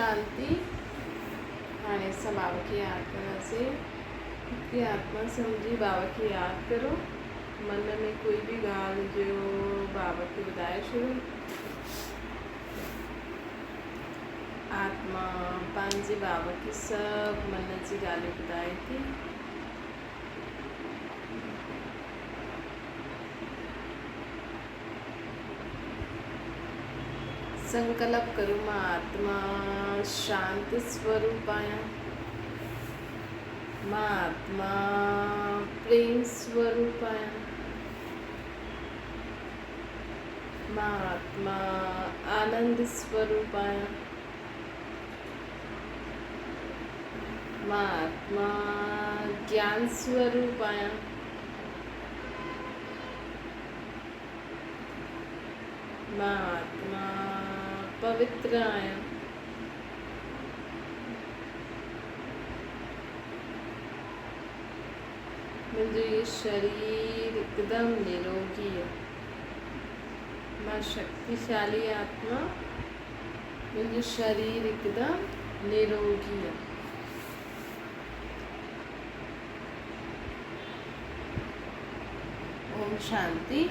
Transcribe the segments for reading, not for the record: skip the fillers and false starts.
شانتي، هاڻي اسان بابا کي ياد ڪنداسين. هڪ آتما سمجهي بابا کي ياد ڪرو. من ۾ ڪوئي به ڳالهه هجي بابا کي ٻڌائي ڇڏو. آتما پنهنجي بابا کي سڀ من جي ڳالهيون ٻڌائي ٿي. سنڪلپ ڪريو مان آتما شانت سوروپ آهيان، مان آتما پريم سوروپ آهيان، مان آتما آنند سوروپ آهيان، مان آتما گيان سوروپ آهيان. مان آتما پوتر آهيان. منهنجو هي شرير هڪدم نروگي آهي. مان شڪتيشالي آتما، منهنجو شرير هڪدم نروگي آهي. اوم شانتي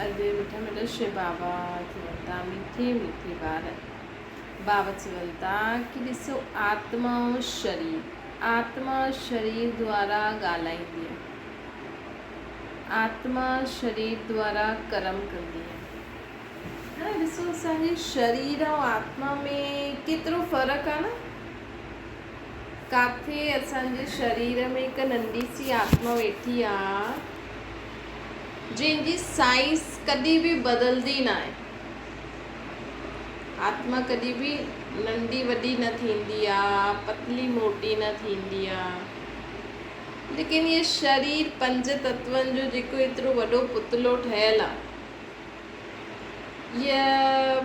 اڄ مٺا مٺا شو بابا چون ٿا مٺي مٺي ٻار بابا چون ٿا ڪي ڏسو آتما ۽ شرير آتما شرير دوارا ڳالهائيندي آهي آتما شرير دوارا ڪرم ڪندي آهي هاڻي ڏسو اسان جي شرير ۽ آتما ۾ ڪيترو فرق آهي نه ڪاٿي اسان جي شرير ۾ هڪ ننڍي سي آتما ويٺي آ، جنهن جي سائيز ڪڏهن به بدلدي ناهي. آتما ڪڏهن به ننڍي وڏي نه ٿيندي آ، پتلي موٽي نه ٿيندي آ. ليڪن هيء شرير پنج تتون جو جيڪو ايترو وڏو پتلو ٺهيل آ، هيء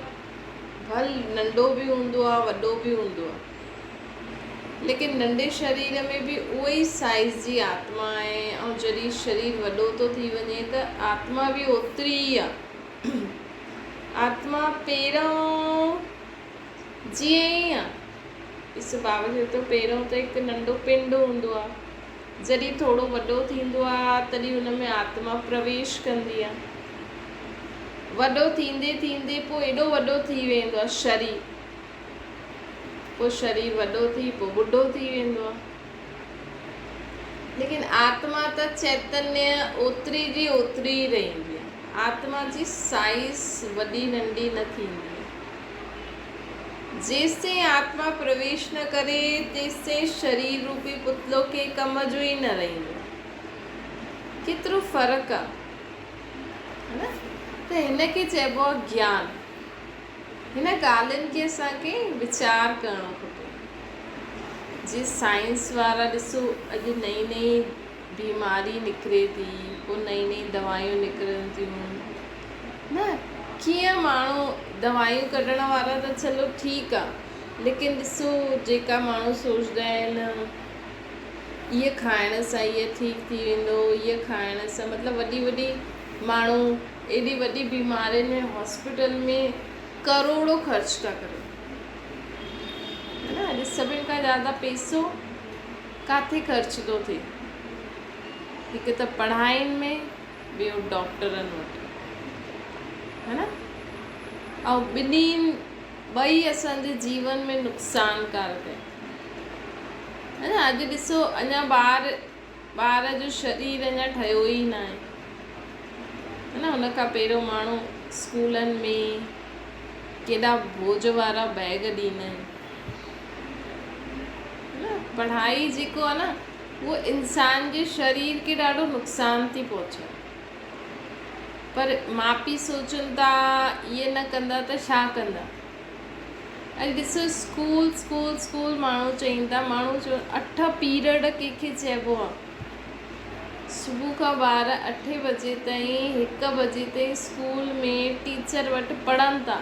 ڀل ننڍو به هوندو آ، وڏو به هوندو آ. ليڪن ننڍي شرير ۾ به اهو ئي سائيز جي آتما آهي ۽ جڏهن شرير وڏو ٿو ٿي وڃي ته آتما به اوتري ئي آ. آتما پهريون جيئن ئي آ. ڏسو بابا چوي ٿو پهريون ته هڪ ننڍو پنڊ هوندو آ. جڏهن ٿورو وڏو ٿيندو آ تڏهن ان ۾ آتما پرويش ڪندي آ. وڏو ٿيندي ٿيندي پوء ايڏو وڏو ٿي ويندو آ شرير. پوء شرير وڏو ٿي پوء ٻڍو ٿي ويندو آهي. ليڪن آتما ته چيتنيه اوتري جي اوتري ئي رهندي آهي. آتما جي سائيز وڏي ننڍي نه ٿيندي آهي. جيستائين آتما پرويش نه ڪري تيستائين شرير روپي پتلو ڪنهن ڪم جو ئي نه رهندو آهي. ڪيترو فرق آهي نه؟ ته هن کي چئبو آهي گيان. هن ڳالهين کي اسان کي ويچار ڪرڻو کپي. جي سائنس وارا ڏسو اڄ نئين نئين بيماري نڪري ٿي پوء نئين نئين دوائيون نڪرن ٿيون نه ڪيئن ماڻهو دوائيون ڪڍڻ وارا ته چلو ٺيڪ آ ليڪن ڏسو جيڪا ماڻهو سوچدا آهن اهي کائڻ سان اهي ٺيڪ ٿي ويندو اهي کائڻ سان مطلب وڏي وڏي ماڻهو ايڏي وڏي بيمارين ۾ هاسپيٽل ۾ ڪروڙو خرچ ٿا ڪرن نه اڄ سڀن کان زياده پيسو ڪاٿي خرچ ٿو ٿئي هڪ ته پڙهائين ۾ ٻيو ڊاڪٽرن وٽ ها نه ۽ ٻنهي ٻئي اسان جي جيون ۾ نقصان ڪارڪ آهن اڄ ڏسو اڃا ٻار ٻار جو شرير اڃا ٺهيو ئي ناهي ها نه ان کان پهريون ماڻهو اسڪولن ۾ ڪيڏا بوجھ وارا بيگ ڏيندا آهن نه پڙهائي جيڪو آهي نه اهو انسان جي شرير کي ڏاڍو نقصان ٿي پهچائي پر ماء پيء سوچن ٿا اهي نه ڪندا ته ڇا ڪندا اڄ ڏسو اسڪول اسڪول اسڪول ماڻهو چئين ٿا ماڻهو چون اٺ پيرڊ ڪنهن کي چئبو آ صبح کان ٻار اٺين بجي تائين هڪ بجي تائين اسڪول ۾ ٽيچر وٽ پڙهن ٿا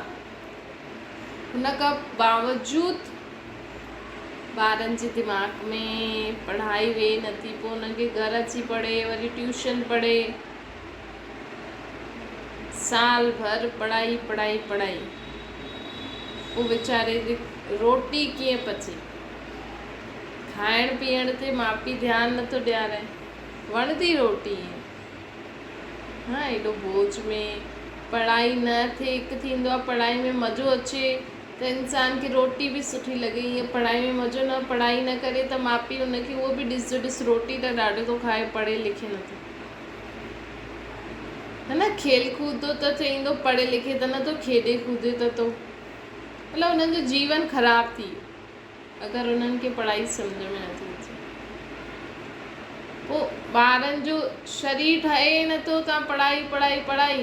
ان کان باوجود ٻارن جي دماغ ۾ پڙهائي ويهي نٿي پوء انهن کي گهر اچي پڙهي وري ٽيوشن پڙهي سال ڀر پڙهائي پڙهائي پڙهائي پوء ويچاري جي روٽي ڪيئن پچي. کائڻ پيئڻ تي ماء پيء ڌيان نٿو ڏيارائي. وڻندي روٽي ائين. ها ايڏو بوجھ ۾ پڙهائي نه ٿئي هڪ ٿيندو آهي پڙهائي ۾ مزو اچي ته انسان کي روٽي به سٺي لڳي ائين پڙهائي ۾ مزو نه پڙهائي نه ڪري ته ماء پيء ان کي اهو به ڏس جو ڏس روٽي ته ڏاڍو ٿو کائي پڙهي لکي نٿو ها نه کيل ڪود ته چئيندو پڙهي لکي ته نٿو کيڏي ڪودي ته ٿو مطلب انهن جو جيون خراب ٿي ويو اگر انهن کي پڙهائي سمجهه ۾ نٿي اچي پوء ٻارن جو شرير ٺهي ئي نٿو تان پڙهائي پڙهائي پڙهائي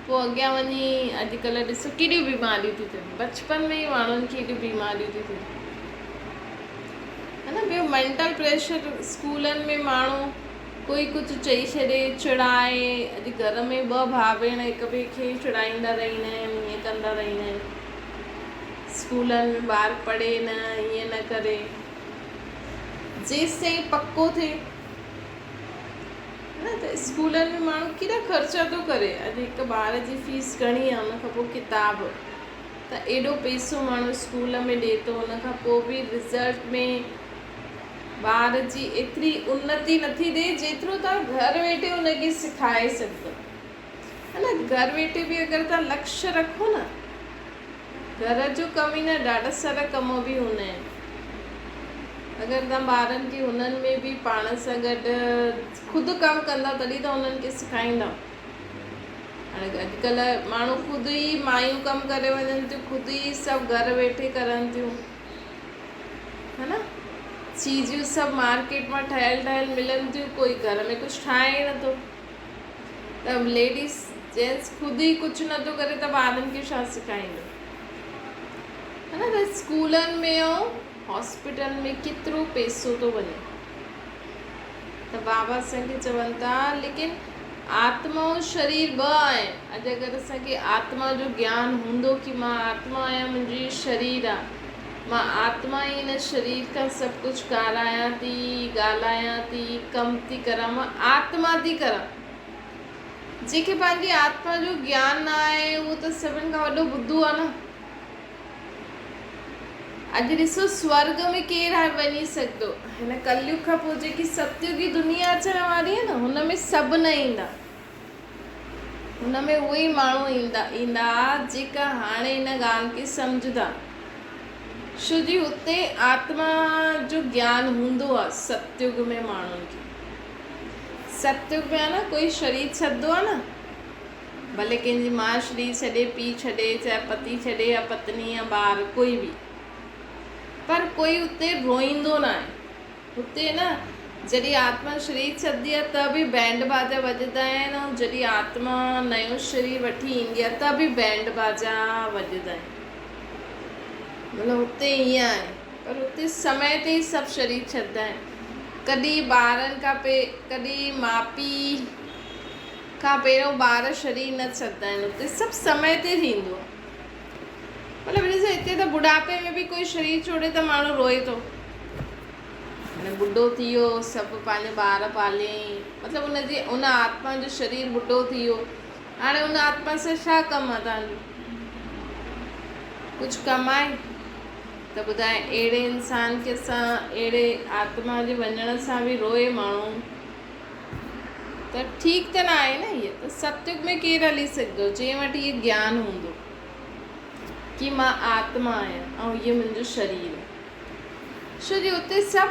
پوء اڳيان وڃي اڄڪلهه ڏسو ڪيڏيون بيماريون ٿيون ٿين بچپن ۾ ئي ماڻهن کي ايڏيون بيماريون ٿيون ٿين ها نه ٻيو مينٽل پريشر اسڪولن ۾ ماڻهو ڪوئي ڪجهه چئي ڇڏي چڙائي اڄ گهر ۾ ٻه ڀاء ڀيڻ هڪ ٻئي کي چڙائيندا رهندا آهن ائين ڪندا رهندا آهن اسڪولن ۾ ٻار پڙهي نه ائين نه ڪري جيستائين پڪو ٿئي نه ته اسڪولن ۾ ماڻهو ڪيڏا خرچا ٿو ڪري اڄ هڪ ٻار جي فيس گهڻي آهي ان کان پوء ڪتاب ته ايڏو پئسو ماڻهو اسڪول ۾ ڏي ٿو ان کان پوء به رزلٽ ۾ ٻار جي ايتري انتي نٿي ٿئي جيترو توهان گهر ويٺي ان کي سکائي سگهندو ها نه گهر ويٺي به اگر توهان لڪش رکو نه گهر جو ڪم ئي نه ڏاڍا سارا ڪم به هوندا آهن اگر توهان ٻارن کي انهن ۾ به پاڻ سان گڏ خود ڪم ڪندا تڏهن ته انهن کي سکائيندا هاڻي اڄڪلهه ماڻهو خود ئي مايون ڪم ڪري وڃن ٿيون خود ئي سڀ گهر ويٺي ڪرن ٿيون ها نه چيزيون سڀ مارڪيٽ مان ٺهيل ٺهيل ملن ٿيون ڪوئي گهر ۾ ڪجهه ٺاهي ئي نٿو ته ليڊيز جينٽس خود ئي ڪجهه نٿو ڪري ته ٻارن کي ڇا سکائيندو ها نه ته اسڪولن ۾ ۽ هاسپيٽل ۾ ڪيترو پيسو ٿو وڃي ته بابا اسان کي چون ٿا ليڪن آتما ۽ شرير ٻه آهن اڄ اگر اسان کي آتما جو گيان هوندو ڪي مان آتما آهيان منهنجو هي شرير آ مان آتما ئي هن شرير کان سڀ ڪجهه ڪارايان ٿي ڳالهايان ٿي ڪم ٿي ڪران مان آتما ٿي ڪران جنهن کي پنهنجي آتما جو گيان نه آهي اهو ته سڀن کان وڏو ٻڌو آ نه اڄ ڏسو سورڳ ۾ ڪير آهي وڃي سگهندو. هن ڪليگ کان پوء جيڪي ستيگي دنيا اچڻ واري آهي نه هن ۾ سڀ نه ايندا. هن ۾ اهي ئي ماڻهو ايندا ايندا جيڪا هاڻي ان ڳالهه کي سمجهندا. ڇو جي هتي آتما جو گيان هوندو آهي ستيگ ۾ ماڻهن کي. ستيگ ۾ آهي نه ڪوئي شرير ڇڏندو آهي نه. ڀلي ڪنهن جي ماء شرير ڇڏي، پيء ڇڏي، چاهي پتي ڇڏي يا پتني يا ٻار ڪوئي به پر ڪوئي اتي روئيندو ناهي. هتي نه جڏهن آتما شرير ڇڏندي آهي ته به بينڊ باجا وڄندا آهن ۽ جڏهن آتما نيو شرير وٺي ايندي آهي ته به بينڊ باجا وڄندا آهن. مطلب هتي ائين آهي پر هتي سمي تي ئي سڀ شرير ڇڏندا آهن. ڪڏهن ٻارن کان پي ڪڏهن ماء پيء کان پهريون ٻار شرير نه ڇڏندا آهن اتي سڀ سمي تي ٿيندو آهي مطلب ڏسو هتي ته ٻڍاپي ۾ به ڪوئي شرير ڇوڙي ته ماڻهو روئي ٿو هاڻي ٻڍو ٿي ويو سڀ پنهنجا ٻار پاليائين مطلب ان جي ان آتما جو شرير ٻڍو ٿي ويو هاڻي ان آتما سان ڇا ڪم آهي تنهنجو ڪجهه ڪم آهي ته ٻڌائي اهڙي انسان کي سان اهڙي آتما جي وڃڻ سان به روئي ماڻهو ته ٺيڪ ته نه آهي نه هيء ته ستيگ ۾ ڪير هلي سگهندو جنهن وٽ هيء گيان هوندو ڪي مان آتما آهيان ۽ هيء منهنجو شرير آهي. ڇو جو اتي سڀ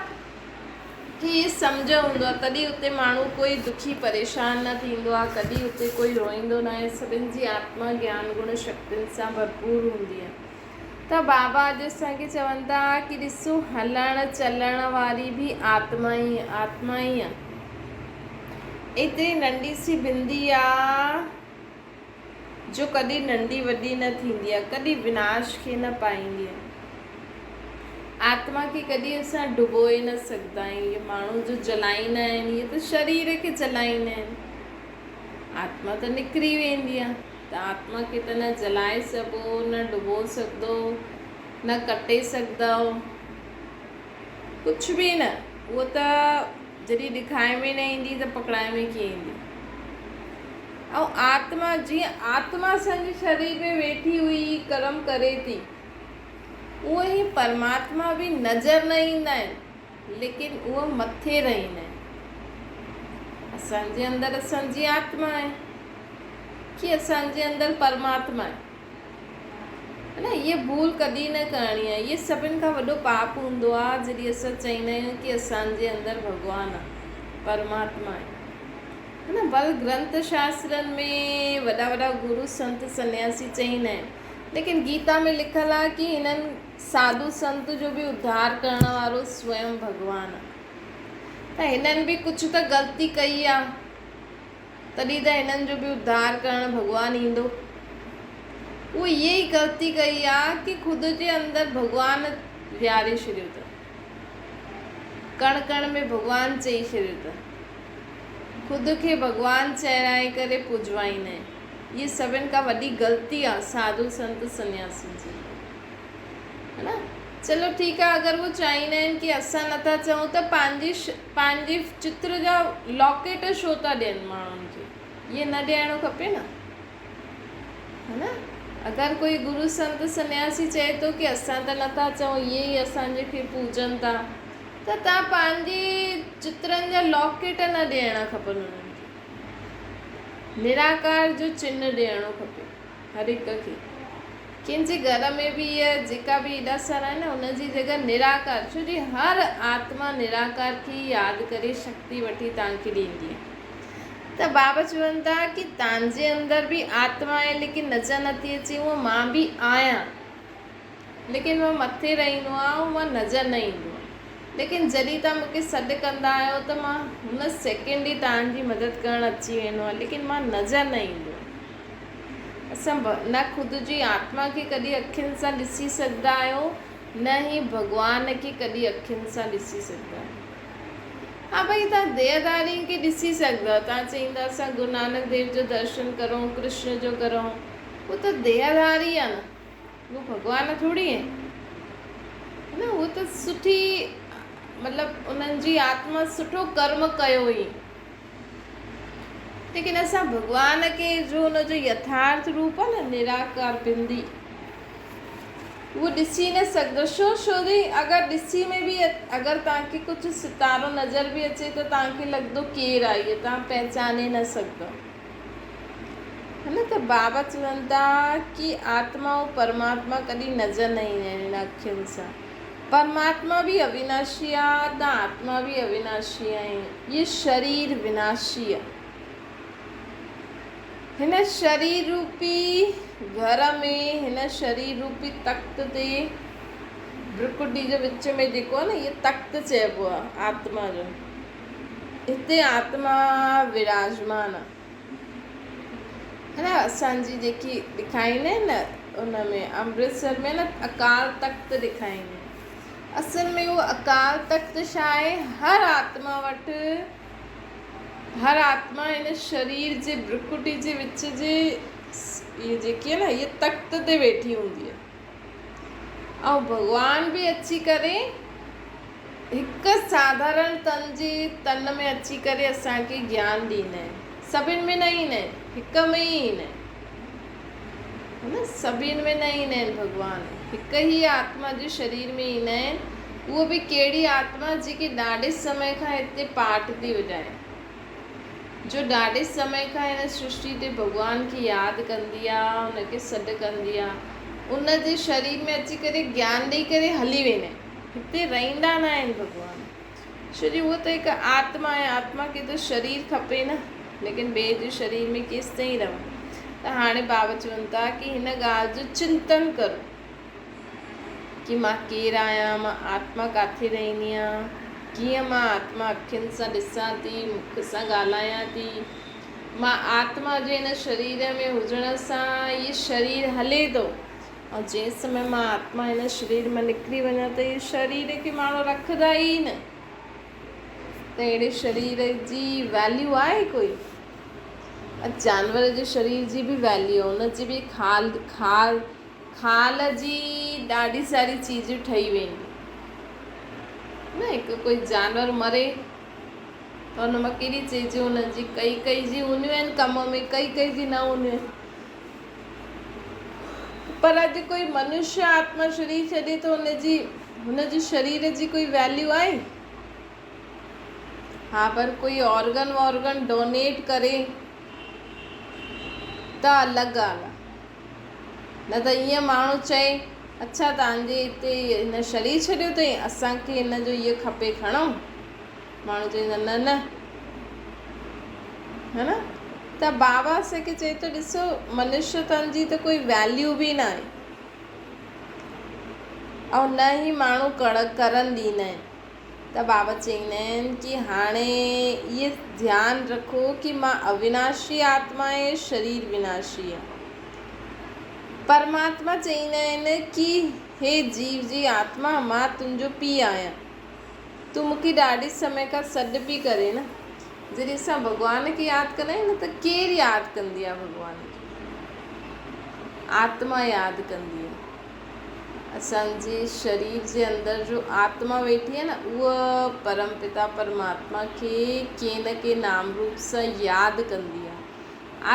کي هيء سمجهه هوندو آهي تڏهن اتي ماڻهو ڪوئي دکي پريشان نه ٿيندو آهي ڪڏهن اتي ڪوئي روئيندو نه آهي سڀن جي آتما گيان گڻ شڪتين سان ڀرپور هوندي آهي. ته بابا اڄ اسان کي چون ٿا ڪي ڏسو هلڻ چلڻ واري به آتما ئي آتما ئي آ. ايتري ننڍي سي بندي آ جو ڪڏهن ننڍي وڏي نه ٿيندي آ، ڪڏهن وناش کي نه پائيندي آ. آتما کي ڪڏهن اسان ڊبوئي نه سگهندا آهيون. اهي ماڻهو جو جلائيندا آهن اهي ته شرير کي جلائيندا آهن. آتما ته نڪري ويندي آ. ته آتما کي ته نه جلائي سگهو، نه ڊبو سگهندو، نه ڪٽي سگهندؤ، ڪجهه به نه. اهو ته جڏهن ڏکائي ۾ نه ايندي ته پڪڙائي ۾ ڪيئن ايندي؟ ۽ آتما جيئن آتما اسان جي شرير ۾ ويٺي هئي ڪرم ڪري ٿي. اونئن ئي پرماتما به نظر نه ايندا آهن، ليڪن اهي مٿي رهندا آهن. اسان جي اندر اسان جي آتما آهي، ڪي اسان جي اندر پرماتما آهي؟ ها نه، اها ڀول ڪڏهن نه ڪرڻي آهي. اهو سڀن کان وڏو پاپ هوندو آهي جڏهن اسان چئيندا آهيون ڪي اسان جي اندر ڀڳوان آهي، پرماتما آهي. ها نه، ڀل گرنٿ شاسترن ۾ وڏا وڏا گرو سنت سنياسي چئيندا آهن، ليڪن گيتا ۾ لکيل آهي ڪي هنن ساڌو سنت جو به اڌار ڪرڻ وارو سوئم ڀڳوان آهي. ته هنن به ڪجهه ته غلطي ڪئي آهي، تڏهن ته هنن جو به اڌار ڪرڻ ڀڳوان ايندو. اهو اها ئي غلطي ڪئي آ ڪي خود جي اندر ڀڳوان ويهاري ڇڏيو اٿن. ڪڻ ڪڻ ۾ ڀڳوان چئي ڇڏيو اٿن. خود کي ڀڳوان چئرائي ڪري پوڄوائيندا آهن. اها سڀن کان وڏي غلطي آ ساڌو سنت سنياسين جي. ها نه؟ چلو ٺيڪ آ اگر هو چاهيندا آهن ڪي اسان نٿا چئون ته پنهنجي پنهنجي چتر جا لاڪيٽ ڇو ٿا ڏين ماڻهن کي؟ ائين نه ڏيڻو کپي نه. ها نه؟ اگر ڪوئي گرو سنت سنياسي چئي ٿو ڪي اسان ته نٿا چئون اهي ئي اسان جي کي پوڄن ٿا ته توهان پنهنجي چترن جا لاڪيٽ نه ڏيڻا کپن انهن کي. نراڪار جو چنه ڏيڻو کپي هر هڪ کي. ڪنهن جي گهر ۾ به اهي جيڪا به ايڏا سارا آهن نه ان جي جڳهه نراڪار ڇو جي هر آتما نراڪار کي ئي ياد ڪري شڪتي وٺي توهان کي ڏيندي آهي ته بابا چون ٿا ڪي توهان جي اندر به آتما آهي ليڪن نظر نٿي اچي هونء مان به آهيان ليڪن مان مٿي رهندو آهيان ۽ مان نظر نه ايندو آهيان ليڪن جڏهن توهان مون کي سڏ ڪندا آهيو ته مان هن سيڪنڊ ئي توهان جي مدد ڪرڻ اچي ويندو آهيان ليڪن مان نظر نه ايندو آهيان. اسان نه خود جي آتما کي ڪڏهن اکين سان ڏسي سگهندا آهيون نه ئي ڀڳوان کي ڪڏهن اکين سان ڏسي سگهندا آهيون. ها ڀئي توهان ديهڌارين کي ڏسي سگهندا آهيو، توهان چئيندا اسان گرو نانڪ ديو جو درشن ڪرون، ڪرشن جو ڪرون، هو ته ديهڌاري آهي نه، هو ڀڳوان ٿوري آهن. نه هو ته سٺي مطلب انهن جي آتما سٺو ڪرم ڪيو هئي. ليڪن اسان ڀڳوان کي جو ان جو يٿارٿ روپ آهي نه نراڪار بندي اهو ڏسي نه سگهندو شو شو جي اگر ڏسي ۾ به اگر توهان کي ڪجهه ستارو نظر به اچي ته توهان کي لڳندو ڪير آهي اهو توهان پهچاني نه سگهندو هي نه ته بابا چون ٿا ڪي آتما ۽ پرماتما ڪڏهن نظر نه ايندا آهن اکين سان پرماتما به اويناشي آ ته آتما به اويناشي آهي. هي شرير وناشي آ. هن شرير روپي گهر ۾ هن شرير روپي تخت تي برڪٽي جي وچ ۾ جيڪو آ نه هي تخت چئبو آ آتما جو. هتي آتما وراجمان آ. ها نه اسان جي جيڪي ڏيکاريندا آهن نه ان ۾ امرتسر ۾ نه اڪال تخت ڏيکاريندا آهن اصل ۾ اهو اڪال تخت ڇا آهي هر آتما وٽ هر آتما هن شرير جي برڪٽي جي وچ جي اهي جيڪي آهي نه اهي تخت تي ويٺي هوندي آهي ۽ ڀڳوان به اچي ڪري هڪ ساڌارڻ تن جي تن ۾ اچي ڪري اسان کي گيان ڏيندا آهن. سڀن ۾ نه ايندا آهن، هڪ ۾ ئي ايندا آهن. نه سڀن ۾ نه ايندا آهن ڀڳوان، هڪ ئي آتما جي شرير ۾ ايندا آهن، اهو به ڪهڙي آتما جيڪي ڏاڍي سمي کان هتي پاٺ ٿي وڄائي، جو ڏاڍي سمي کان هن سرشٽي تي ڀڳوان کي ياد ڪندي آ، ان کي سڏ ڪندي آ، ان جي شرير ۾ اچي ڪري گيان ڏئي ڪري هلي ويندا آهن. هتي رهندا نه آهن ڀڳوان، ڇو جو اهو ته هڪ آتما آهي، آتما کي ته شرير کپي نه، ليڪن ٻئي جي شرير ۾ ڪيستائين رهن. ته هاڻي بابا چون ٿا ڪي هن ڳالهه جو چنتن ڪرو ڪي مان ڪير آهيان، مان آتما ڪاٿي رهندي آهيان، ڪيئن مان آتما اکين سان ڏسان ٿي، مک سان ڳالهايان ٿي، مان آتما جي هن شرير ۾ هجڻ سان هي شرير هلي ٿو، ۽ جنهن سمي مان آتما هن شرير مان نڪري وڃان ته هي شرير کي ماڻهو رکندا ئي نه ته اهڙي شرير جي ويليو آهي ڪوئي؟ اڄ جانور جي شرير جي به ويليو آهي ان جي به کال کال کال جي ڏاڍي ساري چيزون ٺهي وينديون نه هڪ ڪوئي جانور مري ته ان مان ڪهڙي چيزون انهن جي ڪئي ڪئي جي هونديون آهن ڪم ۾ ڪئي ڪئي جي نه هونديون آهن. پر اڄ ڪوئي منشيه آتما شرير ڇڏي ٿو ان جي هن جي شرير جي ڪوئي ويليو آهي؟ ها پر ڪوئي آرگن وارگن ڊونيٽ ڪري ته الڳ ڳالهه آهي نه ته ائين ماڻهو چئي اڇا توهان جي هتي هن شرير ڇڏيو اٿئي اسان کي هن جو اهو کپي کڻو ماڻهو چئيندا نه نه ها نه ته بابا اسان کي چئي ٿو ڏسو منشيه تن جي ته ڪوئي ويليو به نه آهي ۽ نه ئي ماڻهو ڪرڻ ڏيندا آهن ته بابا چئيندا آهن ڪي هاڻي اهي ڌيان رکو ڪي مان اويناشي آتما آهيان شرير وناشي آهي پرماتما چئيندا آهن ڪي هي جيو جي آتما مان تنهنجو پيء آهيان تون مون کي ڏاڍي سمي کان سڏ پئي ڪرين نه. جڏهن اسان ڀڳوان کي ياد ڪندا آهيون نه ته ڪير ياد ڪندي آهي ڀڳوان کي؟ آتما ياد ڪندي آهي. اسان جي شرير جي اندر جو آتما ويٺي آهي نه اها پرم پتا پرماتما کي ڪنهن نه ڪنهن نام روپ سان ياد ڪندي آهي.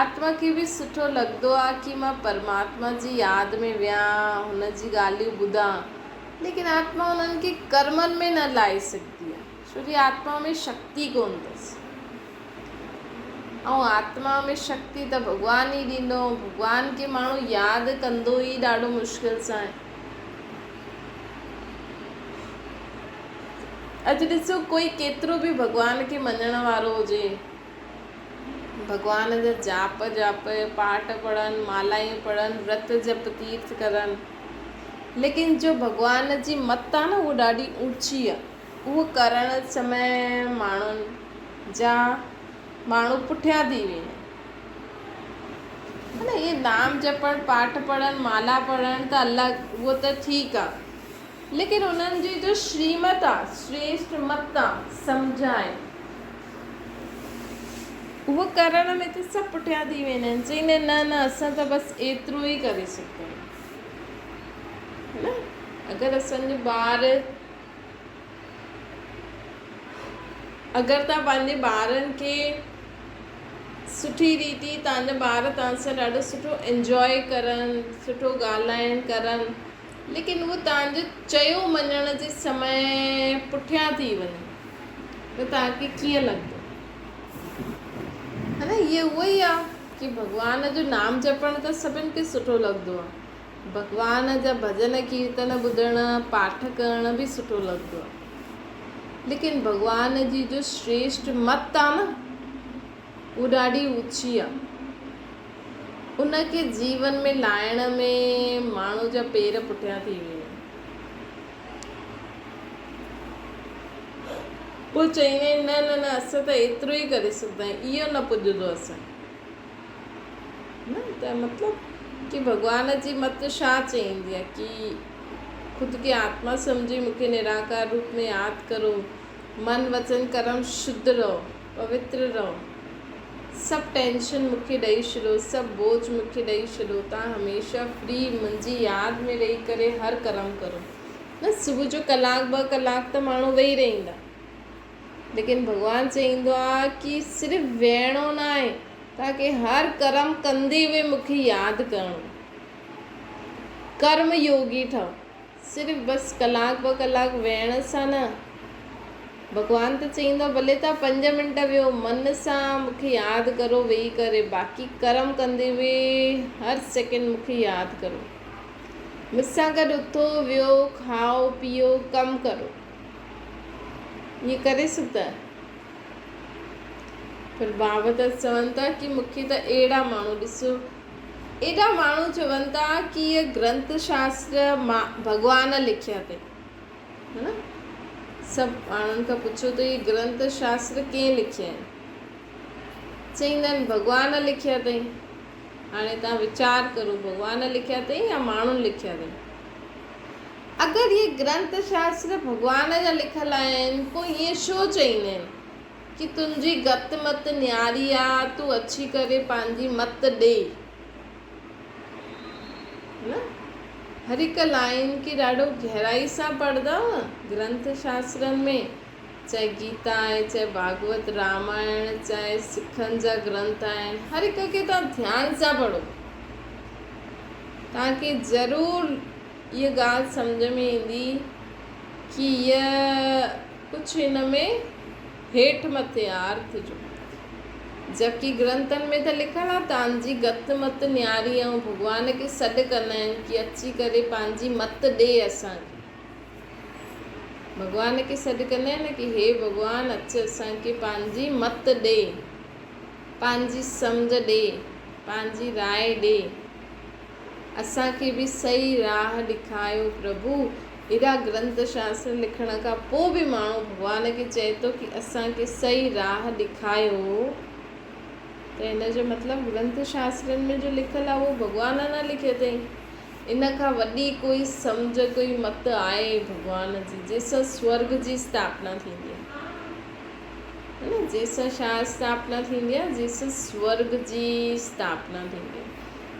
آتما کي به سٺو لڳندو آهي ڪي مان پرماتما جي ياد ۾ ويهان، هن جي ڳالهيون ٻڌان. ليڪن آتما انهن کي ڪرمن ۾ نه لائي سگهندي آهي، ڇو جي آتما ۾ شڪتي ڪونه اٿس. ۽ آتما ۾ شڪتي ته ڀڳوان ئي ڏيندو ۽ ڀڳوان کي ماڻهو ياد ڪندو ئي ڏاڍو مشڪل سان آهي. اڄ ڏسو ڪوئي ڪيترو به ڀڳوان کي مڃڻ وارو هجي، ڀڳوان جا جاپ جاپ، پاٺ پڙهن، مالائون پڙهن، ورت جپ تيرٿ ڪرن، ليڪن جو ڀڳوان جي مت آ نه اهو ڏاڍي اوچي آ اهو ڪرڻ سمي ماڻهن جا ماڻهو پٺيان ٿي ويندا آهن اهي نام جپڻ پاٺ پڙهڻ مالا پڙهڻ ته الڳ اهو ته ٺيڪ آ ليڪن انهن جي جو شريمت آ شريشٽ مت آ سمجهه آهي اهو ڪرڻ ۾ ته سڀ پٺيان ٿي ويندا آهن چئيندا آهن نه نه اسان ته بس ايترو ئي ڪري سگهندا آهيون نه اگر اسان جو ٻار اگر توهان پنهنجي ٻارن کي سٺي ريتي توهان جا ٻار توهان سان ڏاڍو سٺو انجواء ڪرن سٺو ڳالهائڻ ڪرن ليڪن اهو توهان جو چيو مڃڻ جي سمي پٺيان ٿي وڃن ته توهان کي ڪيئن لڳندو ها نه هيء اهو ئي آ ڪي ڀڳوان جو نام جپڻ ته سڀن کي سٺو لڳندو آ ڀڳوان جا ڀڄن ڪيرتن ٻڌڻ پاٺ ڪرڻ به سٺو لڳندو آ ليڪن ڀڳوان جي جو شريشٽ مت آ نه اهو ڏاڍي اوچي آ ان کي جيون ۾ لائڻ ۾ ماڻهو جا پير پٺيان ٿي ويندا آهن. پوء چئيندا آهن نه نه نه اسان ته ايترو ئي ڪري سگهندا آهيون اهو نه پڄندو اسان کي نه ته مطلب ڪي ڀڳوان جي مت ڇا چئيندي آهي ڪي خود کي آتما سمجهي مون کي نراڪار روپ ۾ ياد ڪرو من وچن ڪرم شڌ رهو پوتر رهو سڀ ٽينشن مون کي ڏئي ڇڏو سڀ بوجھ مون کي ڏئي ڇڏو تان هميشه فري منهنجي ياد ۾ رهي ڪري هر ڪرم ڪرو نه صبح جو ڪلاڪ ٻه ڪلاڪ ته ماڻهو ويهي رهندا ليڪن ڀڳوان چئيندو آ ڪي صرف ويهڻو نه آهي توهان کي هر ڪرم ڪندي به مون کي ياد ڪرڻو ڪرم يوگي ٺهو صرف بس ڪلاڪ ٻه ڪلاڪ ويهڻ سان نه ڀڳوان ته چئيندو ڀلي توهان پنج منٽ ويهو من سان مون کي ياد ڪرو ويهي ڪري باقي ڪرم ڪندي به هر سيڪنڊ مون کي ياد ڪرو مون سان گڏ اٿو ويهو کائو پيئو ڪم ڪرو ائين ڪري سگهندا آهيو پر بابا ته چون ٿا ڪي مون کي ته اهڙا ماڻهو ڏسو ايڏا ماڻهو چون ٿا ڪي اهي گرنٿ شاستر ڀڳوان لکيا اٿئي ها نه سڀ ماڻهن کان پڇو ته اهي گرنٿ شاستر ڪنهن لکيا آهن چئيندا آهن ڀڳوان لکيا اٿئي هاڻي توهان ويچار ڪرو ڀڳوان لکيا اٿئي يا ماڻهن لکيا اٿئي اگر اهي گرنٿ شاستر ڀڳوان جا لکيل آهن پوء ائين ڇو چئيندا آهن ڪي تنهنجي گت مت نياري آ تون اچي ڪري پنهنجي مت ڏي نه هر هڪ لائين کي ڏاڍو گهرائي سان پڙهندا نه گرنٿ شاسترن ۾ چاهي گيتا آهي چاهي ڀاڳوت رامائڻ چاهي سکن جا گرنٿ آهن هر هڪ کي توهان ڌيان سان پڙهو. توهان کي ضرور اها ڳالهه سمجهه ۾ ايندي ڪي هيء ڪجهه هن ۾ هيٺ مٿي آ ارٿ جو. جبڪه گرنٿن ۾ ته لکيل آ تان جي گت مت نياري ۽ ڀڳوان کي سڏ ڪندا آهن ڪي اچي ڪري پنهنجي مت ڏي اسان کي. ڀڳوان کي سڏ ڪندا آهن نه ڪي هي ڀڳوان اچ اسان کي پنهنجي مت ڏي. پنهنجي سمجهه ڏي، پنهنجي راء ڏي. اسان کي به صحيح راهه ڏيکايو پرڀو. ايڏا گرنٿ شاستر لکڻ کان پوء به ماڻهو ڀڳوان کي چئي ٿو ڪي اسان کي صحيح راهه ڏيکايو ته ان جو مطلب گرنٿ شاسترن ۾ جو لکيل آهي اهو ڀڳوان نه لکيو اٿئي. ان کان وڏي ڪوئي سمجهه ڪوئي مت آهي ڀڳوان جي جنهن سان سورڳ جي اسٿاپنا ٿيندي آهي. ها نه جنهن سان ڇا اسٿاپنا ٿيندي آهي جنهن سان سورڳ جي اسٿاپنا ٿيندي آهي.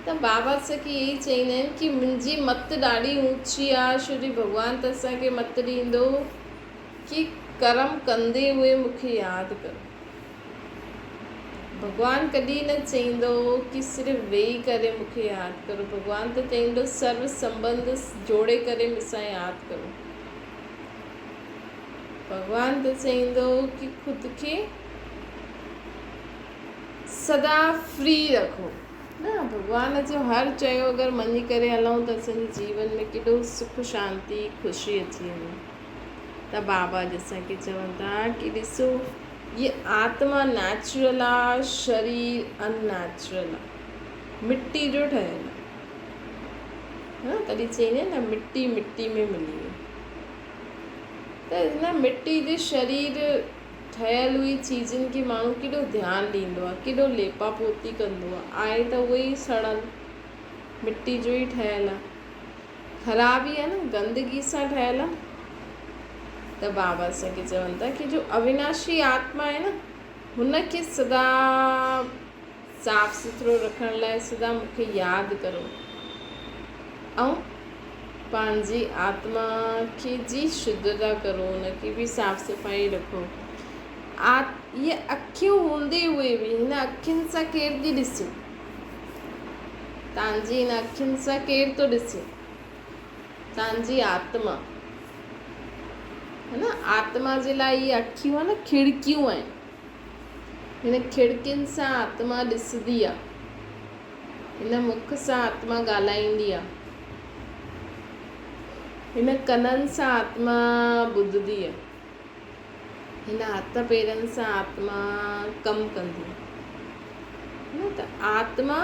ته بابا سخي اهي ئي چئيندا آهن ڪي منهنجي مت ڏاڍي اوچي آ شري ڀڳوان ته اسان کي مت ڏيندو ڪي ڪرم ڪندي هئي مون کي ياد ڪرو. ڀڳوان ڪڏهن نه چئيندو ڪي صرف ويهي ڪري مون کي ياد ڪرو ڀڳوان ته چئيندو سرو سنبنڌ جوڙي ڪري مون سان ياد ڪرو. ڀڳوان ته چئيندو ڪي خود کي سدا فري رکو نه ڀڳوان جو هر چيو اگر مڃي ڪري هلون ته اسان جي جيون ۾ ڪيڏو سک شانتي خوشي اچي وڃي ته بابا اڄ اسان کي چون ٿا ڪي ڏسو هي آتما نيچرل آ شرير ان نيچرل آ مٽي جو ٺهيل آ ها تڏهن چئيندا آهن نه مٽي مٽي ۾ ملي وئي ته هن مٽي جي شرير ٺهيل هئي چيزن کي ماڻهو ڪيڏو ڌيان ڏيندو آهي ڪيڏو ليپا پوتي ڪندو آهي آهي ته اهو ئي سڙيل مٽي جو ئي ٺهيل آهي خراب ئي آهي نه گندگي سان ٺهيل آهي ته بابا اسان کي چون ٿا ڪي جو اويناشي آتما آهي نه هن کي سدا صاف سٿرو رکڻ لاء سدا مون کي ياد ڪرو ۽ پنهنجي آتما کي جي شڌتا ڪرو ان کي به صاف صفائي رکو. اهي اکيون هوندي هئي به هن اکين سان ڪير ٿي ڏسي؟ تان جي هن اکين سان ڪير ٿو ڏسي؟ تان جي آتما هي نه آتما جي لاء اهي اکيون آهن کڙڪيون آهن. هن کڙڪين سان آتما ڏسندي آ. هن مک سان آتما ڳالهائيندي آ. هن ڪنن سان آتما ٻڌندي آ. هن هٿ پيرن سان آتما ڪم ڪندي آ. نه ته آتما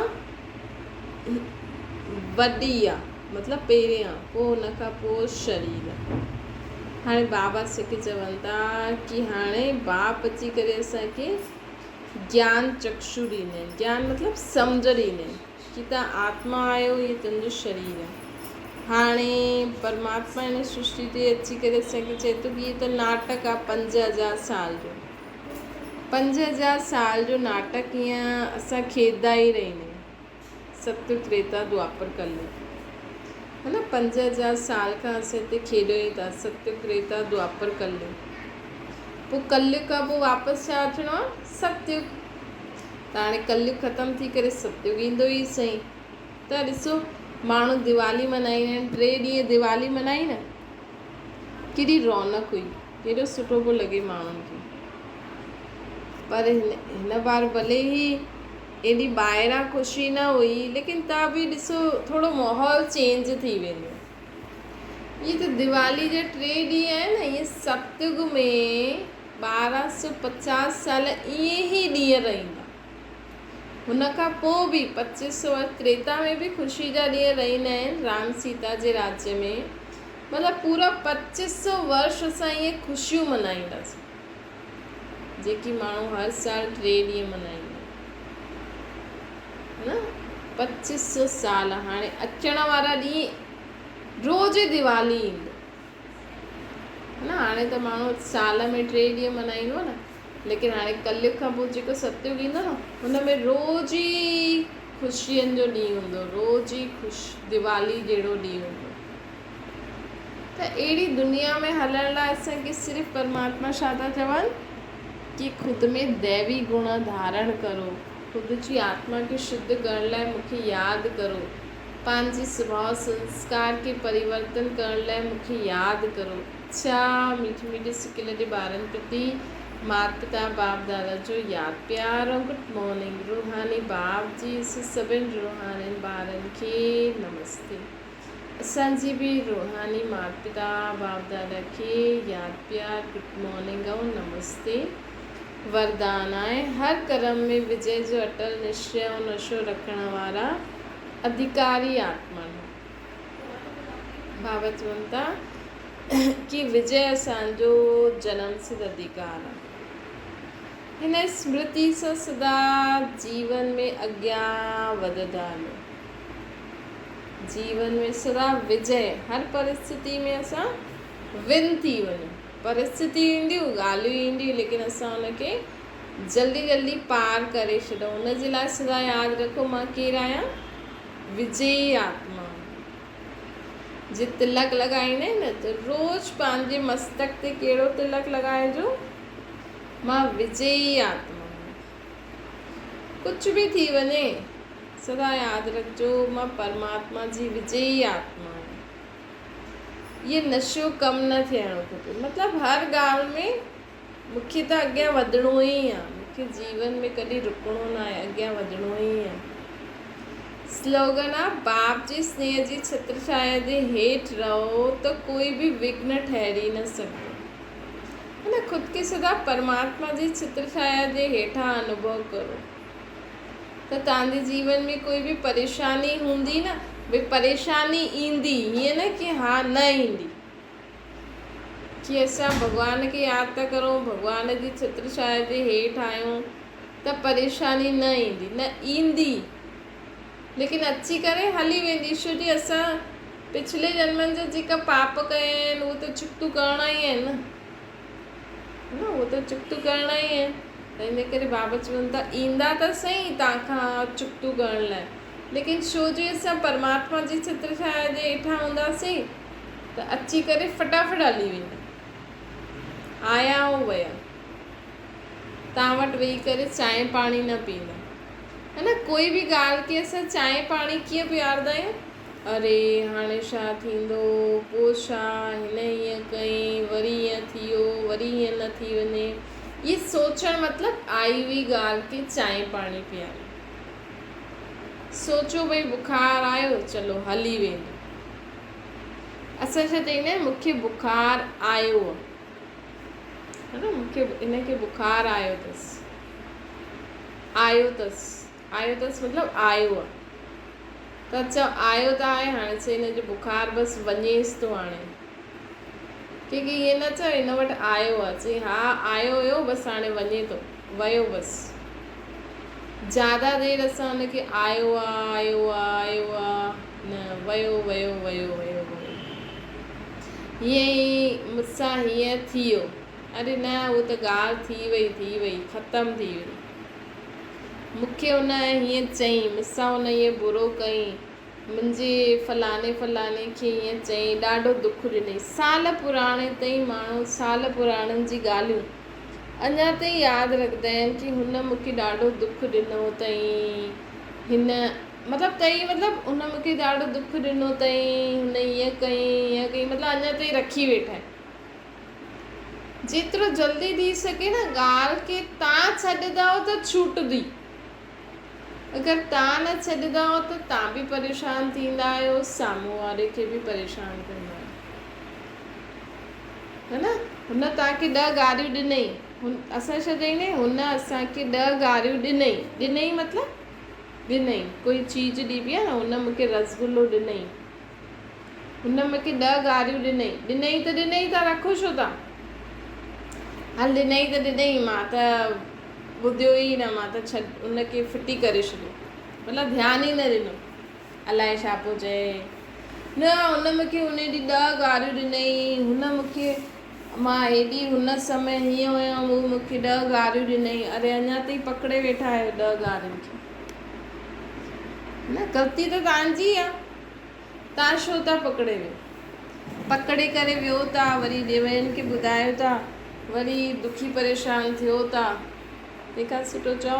وڏي آ مطلب پهرين آ پوء ان کان پوء شرير آ. هاڻي بابا سک چون ٿا ڪي هاڻي باپ اچي ڪري اسان کي گيان چڪشو ڏيندا آهن گيان مطلب سمجھ ڏيندا آهن ڪي تان آتما آهيو هي تنهنجو شرير آهي هاڻي پرماتما هن سرشٽي تي اچي ڪري اسان کي چئي ٿو ڪي هي ته ناٽڪ آهي 5000 سال جو 5000 سال جو ناٽڪ ائين اسان کيڏندا ئي رهندا آهيون ست تريتا دوآپر ڪليگ ها نه 5000 سال کان اسان هتي کيڏيون ئي ٿا ست تريتا دوآپر ڪليگ پوء ڪليگ کان پوء واپس ڇا اچڻو آ ستيگ ته هاڻي ڪليگ ختم ٿي ڪري ستيگ ايندو ئي سهي ته ڏسو ماڻهو ديوالي منائيندا آهن ٽي ڏينهن ديوالي منائي نه ڪيڏي رونق هئي ڪيڏو سٺو پيو لڳي ماڻهن کي پر هن بار ڀلي هي ايڏي ٻاهران خوشي نه هئي ليڪن ته به ڏسو ٿورو ماحول چينج ٿي ويندو. هي ته ديوالي جا ٽي ڏينهن آهن نه ائين ستيگ ۾ 1250 سال ائين ئي ڏينهن رهندا. هن کان پوء به پچيس سو تريتا ۾ به خوشي جا ڏينهن رهندا آهن رام سيتا جي راجيه ۾ مطلب پورا پچيس سو ورش اسان ائين خوشيون منائينداسين. جيڪي ماڻهو هر سال ٽي ڏينهن ملهائيندا آهن نه پچيس سو سال هاڻي اچڻ وارا ڏينهن روز ديوالي ايندو نه هاڻي ته ماڻهو سال ۾ ٽي ڏينهن ملهائيندو نه ليڪن هاڻي ڪليگ کان پوء جيڪو ستيوگ ايندو نه هن ۾ روز ئي خوشين جو ڏينهن هوندو روز ئي خوش ديوالي جهڙو ڏينهن هوندو ته اهڙي دنيا ۾ هلڻ لاء اسان کي صرف پرماتما ڇا ٿا چون ڪي خود ۾ ديوي گڻ ڌارڻ ڪرو، خود جي آتما کي شڌ ڪرڻ لاء مون کي ياد ڪرو. پنهنجي سڀاء سنسڪار کي پريورتن ڪرڻ لاء مون کي ياد ڪرو. اڇا ميٺي ميٺي سڪل جي ٻارن پرتي مات پتا باپ دادا جو ياد پيار ۽ گڊ مارننگ روحاني باپ جي سڀن روحانين ٻارن کي نمستي. اسان جي به روحاني مات پتا باپ دادا کي ياد پيار گڊ مارننگ ۽ نمستي. وردان آهي هر ڪرم ۾ وجي جو اٽل نشچي ۽ نشو رکڻ وارا اڌڪاري آتما آهيون. بابا چون ٿا ڪي وجي اسان جو جنم سڌ اڌڪار آهي. هن اسمرتي سان سدا جيون ۾ اڳيان وڌندا هلو. جيون ۾ سدا وجي هر پرسٿتي ۾ اسان ون ٿي وڃون. پرسٿتيون اينديون، ڳالهيون اينديون ليڪن اسان ان کي جلدي جلدي پار ڪري ڇڏون. ان جي لاء سدا ياد رکو مان ڪير آهيان؟ وجئي آتما. جي تلڪ لڳائيندا آهن نه ته روز پنهنجي مستڪ تي ڪهڙو تلڪ لڳائجو؟ مان وجئي آتما آهيان. ڪجهه به ٿي وڃي سدا ياد رکجو مان پرماتما جي وجئي آتما آهيان. اهي نشو ڪم نه ٿيڻو کپي. مطلب هر ڳالهه ۾ مون کي ته اڳيان وڌڻو ئي آ. مون کي جيون ۾ ڪڏهن رڪڻو نه آهي، اڳيان وڌڻو ئي آ. سلوگن آ، باپ جي سنيهه جي ڇتر ڇايا جي هيٺ رهو ته ڪوئي به وگهن ٺهري نه سگهندو. هن خود کي سدا پرماتما جي ڇتر ڇايا جي هيٺان انوڀو ڪرو. ته توهان جي جيون ۾ ڪوئي به پريشاني هوندي نه ڀئي پريشاني ايندي هيئن نه ڪي ها نه ايندي ڪي اسان ڀڳوان کي ياد ٿا ڪرون ڀڳوان جي ڇتر ڇايا جي هيٺ آهيون ته پريشاني نه ايندي نه ايندي ليڪن اچي ڪري هلي ويندي ڇو جي اسان پڇلي جنمن جا جيڪا پاپ ڪيا آهن اهي ته چڪتو ڪرڻا ئي آهن نه نه اهو ته چڪتو ڪرڻا ئي آهن ته ان ڪري بابا چون ٿا ايندا ته سهي توهان کان چڪتو ڪرڻ لاء ليڪن ڇو جو اسان پرماتما جي ڇتر ڇايا جي هيٺان هونداسين ته اچي ڪري فٽافٽ هلي ويندا آيا ۽ ويا توهان وٽ ويهي ڪري چانهه پاڻي نه پيئندا ها نه ڪوئي به ڳالهه کي اسان چانهه پاڻي ڪيئن پياردا آهيون اري هاڻي ڇا ٿيندو، پوء ڇا، هن هيئن ڪئي، وري هيئن ٿي ويو، وري هيئن نه ٿي وڃي. اهي سوچڻ مطلب آئي هئي ڳالهه کي چانهه پاڻي پياري. سوچيو ڀئي بخار آيو، چلو هلي ويندو. اسان ڇا چئيندا آهيون مون کي بخار آيو آ. ها نه مون کي هن کي بخار آيو اٿس. آيو اٿس. آيو اٿس مطلب آيو آ. ته چئو آيو ته آهي هاڻي چئي هن جو بخار بس وڃيس ٿو هاڻي. ڪي ڪي ائين نه چئو هن وٽ آيو آ چئي ها آيو هيو بس هاڻي وڃي ٿو ويو بس. زياده دير اسان هن کي آيو آ آيو آ آيو آ نه ويو ويو ويو ويو ويو. هيئن ئي مون سان هيئن ٿي ويو. اري نه اهو ته ڳالهه ٿي وئي ٿي وئي ختم ٿي وئي. مون کي ان هيئن چيائين، مون سان ان هيئن برو ڪيائين، منهنجي فلاڻي فلاڻي کي هيئن چيائين، ڏاڍو دک ڏنائين. سال پراڻي تائين ماڻهو سال پراڻن جي ڳالهيون اڃا تائين ياد رکندا آهن ڪي هن مون کي ڏاڍو دک ڏنو تائين، هن مطلب تائين مطلب هن مون کي ڏاڍو دک ڏنو تائين، هن هيئن ڪيائين هيئن ڪيائين مطلب اڃا تائين رکي ويٺا آهن. جيترو جلدي ٿي سگهي نه ڳالهه کي تان ڇڏندؤ ته ڇوٽندي. اگر تان نه ڇڏندؤ ته تان به پريشان ٿيندا آهيو سامهون واري کي به پريشان ڪندا آهيو. ها نه هن تان کي ڏهه گاريون ڏنئي هن اسان ڇا چئيندا آهيون هن اسان کي ڏهه گاريون ڏنئي ڏنئي مطلب ڏنئي ڪوئي چيز ڏبي آهي نه هن مون کي رسگلو ڏنئي. هن مون کي ڏهه گاريون ڏنئي. ڏنئي ته ڏنئي ٿا رکو ڇو ٿا؟ هل ڏنئي ته ڏنئي، مان ته ٻڌيو ئي نه، مان ته ڇڏ ان کي ڦٽي ڪري ڇڏيو. مطلب ڌيان ئي نه ڏنو. الائي ڇا پيو چئي. نه هن مون کي ان ڏينهن ڏهه گاريون ڏنئي، هن مون کي مان هيڏي هن سمي هيئن هيم، هو مون کي ڏهه گاريون ڏنئي. اري اڃا تائين پڪڙي ويٺا آهيو ڏهه گارين کي. نه غلطي ته توهان جي آ. تان ڇو ٿا پڪڙي ويو. پڪڙي ڪري ويو ٿا وري ڏيوين کي ٻڌايو ٿا وري دکي پريشان ٿيو ٿا. تنهن کان سٺو چئو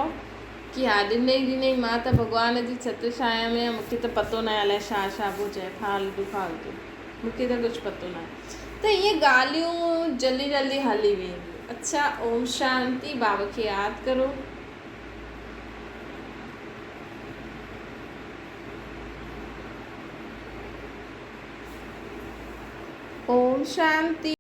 ڪي ها ڏنئي ڏنئي مان ته ڀڳوان جي ڇتر ڇايا ۾ آهيان مونکي ته پتو ناهي الائي ڇا ڇا پيو چئي فالتو فالتو مونکي ته ڪجهه پتو ناهي ته ائين ڳالهيون جلدي جلدي هلي وينديون اڇا اوم شانتي بابا کي ياد ڪرو. اوم شانتي.